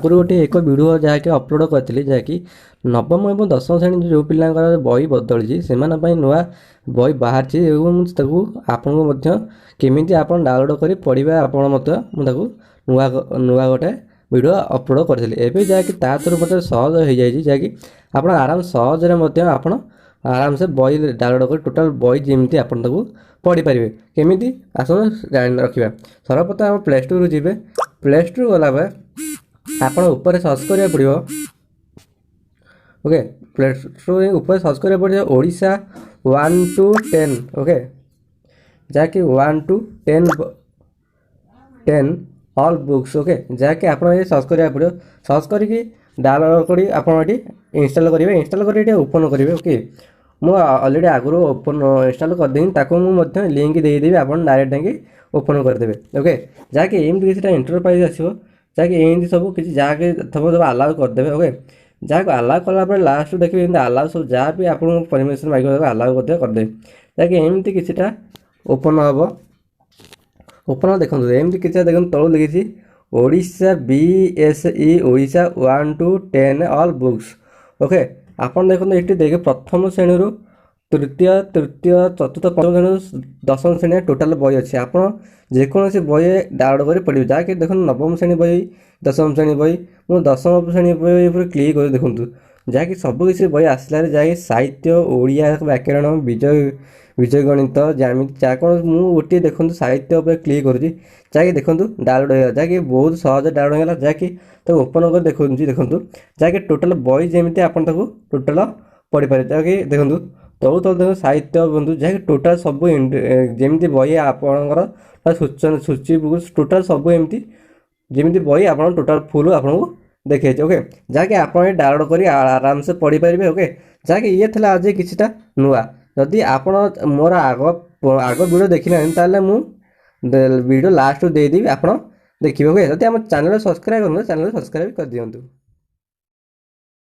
ଆଗରୁ ଗୋଟେ ଏକ ଭିଡ଼ିଓ ଯାହାକି ଅପଲୋଡ଼ କରିଥିଲି, ଯାହାକି ନବମ ଏବଂ ଦଶମ ଶ୍ରେଣୀ ଯେଉଁ ପିଲାଙ୍କର ବହି ବଦଳିଛି, ସେମାନଙ୍କ ପାଇଁ ନୂଆ ବହି ବାହାରିଛି ଏବଂ ତାକୁ ଆପଣଙ୍କୁ ମଧ୍ୟ କେମିତି ଆପଣ ଡାଉନଲୋଡ଼ କରି ପଢ଼ିବେ, ଆପଣ ମଧ୍ୟ ମୁଁ ତାକୁ ନୂଆ ନୂଆ ଗୋଟେ ଭିଡ଼ିଓ ଅପଲୋଡ଼ କରିଥିଲି। ଏବେ ଯାହାକି ତା ଥ୍ରୁ ମଧ୍ୟ ସହଜ ହୋଇଯାଇଛି, ଯାହାକି ଆପଣ ଆରାମ ସହଜରେ ମଧ୍ୟ ଆପଣ ଆରାମସେ ବହି ଡାଉନଲୋଡ଼ କରି ଟୋଟାଲ୍ ବହି ଯେମିତି ଆପଣ ତାକୁ ପଢ଼ିପାରିବେ। କେମିତି ଆସନ୍ତୁ ଜାଣି ରଖିବା। ସର୍ବପ୍ରଥମେ ଆମ ପ୍ଲେ ଷ୍ଟୋରକୁ ଯିବେ। ପ୍ଲେ ଷ୍ଟୋର ଗଲା ପରେ ଆପଣ ଉପରେ ସର୍ଚ୍ଚ କରିବାକୁ ପଡ଼ିବ। ଓକେ, ପ୍ଲେ ଷ୍ଟୋର ଉପରେ ସର୍ଚ୍ଚ କରିବାକୁ ପଡ଼ିବ ଓଡ଼ିଶା 1 ଟୁ 10। ଓକେ, ଯାହାକି 1 ଟୁ 10 ଅଲ୍ ବୁକ୍ସ। ଓକେ, ଯାହାକି ଆପଣ ଏଠି ସର୍ଚ୍ଚ କରିବାକୁ ପଡ଼ିବ। ସର୍ଚ୍ଚ କରିକି ଡାଉନଲୋଡ଼ କରି ଆପଣ ଏଠି ଇନଷ୍ଟଲ୍ କରିବେ। ଇନଷ୍ଟଲ୍ କରି ଏଠି ଓପନ୍ କରିବେ। ଓକେ, ମୁଁ ଅଲରେଡ଼ି ଆଗରୁ ଓପନ୍ ଇନଷ୍ଟଲ୍ କରିଦେଇନି, ତାକୁ ମୁଁ ମଧ୍ୟ ଲିଙ୍କ୍ ଦେଇଦେବି, ଆପଣ ଡାଇରେକ୍ଟ ଯାଇକି ଓପନ୍ କରିଦେବେ। ଓକେ, ଯାହାକି ଏମିତି କିଛିଟା ଇଣ୍ଟରଫେସ୍ ଆସିବ, ଯାହାକି ଏମିତି ସବୁ କିଛି ଯାହାକି ଥିବ ସବୁ ଆଲାଉ କରିଦେବେ। ଓକେ, ଯାହାକୁ ଆଲାଉ କଲା ପରେ ଲାଷ୍ଟକୁ ଦେଖିବେ ଏମିତି ଆଲାଉ ସବୁ ଯାହା ବି ଆପଣଙ୍କୁ ପରମିସନ୍ ମାଗିବ ଆଲାଉ ମଧ୍ୟ କରିଦେବେ। ଯାହାକି ଏମିତି କିଛିଟା ଓପନ୍ ହେବ। ଓପନ୍ ଦେଖନ୍ତୁ, ଏମିତି କିଛିଟା ଦେଖନ୍ତୁ, ତଳୁ ଲେଖିଛି Odisha BSE Odisha 1 two 10 all books. Okay, ଆପଣ ଦେଖନ୍ତୁ ଏଠି ଦେଖି ପ୍ରଥମ ଶ୍ରେଣୀରୁ ତୃତୀୟ, ତୃତୀୟ, ଚତୁର୍ଥ, ପଞ୍ଚମ ଶ୍ରେଣୀରୁ ଦଶମ ଶ୍ରେଣୀ ଟୋଟାଲ୍ ବହି ଅଛି। ଆପଣ ଯେକୌଣସି ବହି ଡାଉନଲୋଡ଼ କରି ପଢ଼ିବେ। ଯାହାକି ଦେଖନ୍ତୁ ନବମ ଶ୍ରେଣୀ ବହି, ଦଶମ ଶ୍ରେଣୀ ବହି। ମୁଁ ଦଶମ ଶ୍ରେଣୀ ବହି ଉପରେ କ୍ଲିକ୍ କରି ଦେଖନ୍ତୁ, ଯାହାକି ସବୁକିଛି ବହି ଆସିଲାରେ, ଯାହାକି ସାହିତ୍ୟ, ଓଡ଼ିଆ ବ୍ୟାକରଣ, ବିଜୟ ଗଣିତ, ଜ୍ୟାମିତି, ଯାହା କ'ଣ। ମୁଁ ଗୋଟିଏ ଦେଖନ୍ତୁ ସାହିତ୍ୟ ଉପରେ କ୍ଲିକ୍ କରୁଛି, ଯାହାକି ଦେଖନ୍ତୁ ଡାଉନଲୋଡ଼ ହେଇଗଲା, ଯାହାକି ବହୁତ ସହଜରେ ଡାଉନଲୋଡ଼ ହେଇଗଲା। ଯାହାକି ତାକୁ ଓପନ୍ କରି ଦେଖୁଛି, ଦେଖନ୍ତୁ ଯାହାକି ଟୋଟାଲ୍ ବହି ଯେମିତି ଆପଣ ତାକୁ ଟୋଟାଲ୍ ପଢ଼ିପାରିବେ। ଯାହାକି ଦେଖନ୍ତୁ ତଳୁ ତଳୁ ଦେଖନ୍ତୁ ସାହିତ୍ୟ ବନ୍ଧୁ, ଯାହାକି ଟୋଟାଲ୍ ସବୁ ଯେମିତି ବହି ଆପଣଙ୍କର ସୂଚନା ସୂଚୀ ଟୋଟାଲ୍ ସବୁ ଏମିତି ଯେମିତି ବହି ଆପଣ ଟୋଟାଲ୍ ଫୁଲ୍ ଆପଣଙ୍କୁ ଦେଖେଇଛି। ଓକେ, ଯାହାକି ଆପଣ ଏ ଡାଉନଲୋଡ଼ କରି ଆରାମସେ ପଢ଼ିପାରିବେ। ଓକେ, ଯାହାକି ଇଏ ଥିଲା ଆଜି କିଛିଟା ନୂଆ। ଯଦି ଆପଣ ମୋର ଆଗ ଭିଡ଼ିଓ ଦେଖିନାହାନ୍ତି, ତାହେଲେ ମୁଁ ଭିଡ଼ିଓ ଲାଷ୍ଟକୁ ଦେଇଦେବି, ଆପଣ ଦେଖିବେ। ଓକେ, ଯଦି ଆମ ଚ୍ୟାନେଲ୍ ସବସ୍କ୍ରାଇବ୍ କରନ୍ତୁ, ଚ୍ୟାନେଲ୍ ସବସ୍କ୍ରାଇବ୍ କରିଦିଅନ୍ତୁ।